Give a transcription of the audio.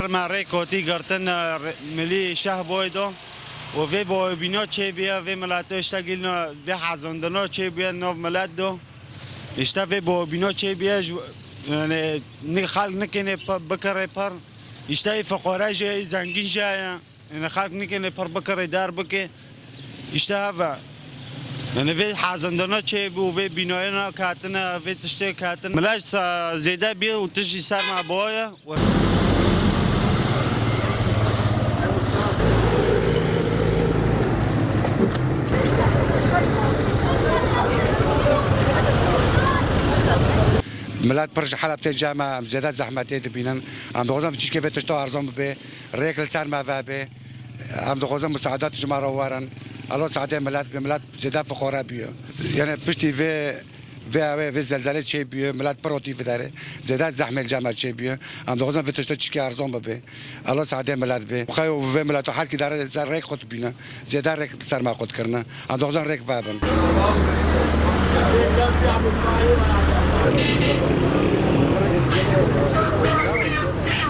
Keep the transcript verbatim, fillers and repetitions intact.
Me rê kotî girtin, e, rê-, milî şeh boy do û vê boybîno çêbûye, vê mileto işte gilno vê hezandino çêbûye nav milet do. İşte vê boybîno çêbûye, ji, yani, ni xelk nikêne pe-, bikirê pir. İşte ê fiqore jî, ê zengîn jî heye. Yani xelk nikêne pir bikirê der bike. İşte heve. Yani vê hezandino çêbû, vê bînoyê ne ketine, vê tiştê ketine. Milet sa-, zêde bîye û tişt jî ser me boye. Milet pir ji Heleb tê cem me, em zêde zehmetê dibînin. Em dixwazin vê tişkê vê tişto erzan bibe, rêk li ser me vebe. Em dixwazin misaedat ji me re werin. Elo saetê milet bi milet zêde fiqore bûye. Yani piştî vê Vê ew ê, vê zelzelê çêbûye, milet pir otî videre. Zêde zehmê li cem me çêbûye. Em dixwazin vê tiştê çikê erzan bibe. Elo saetê milet be. Xeyo vê mileto her kî dare ser rêk qut bîne. Zêde rêk ser me qut kirine. Em dixwazin rêk vebin.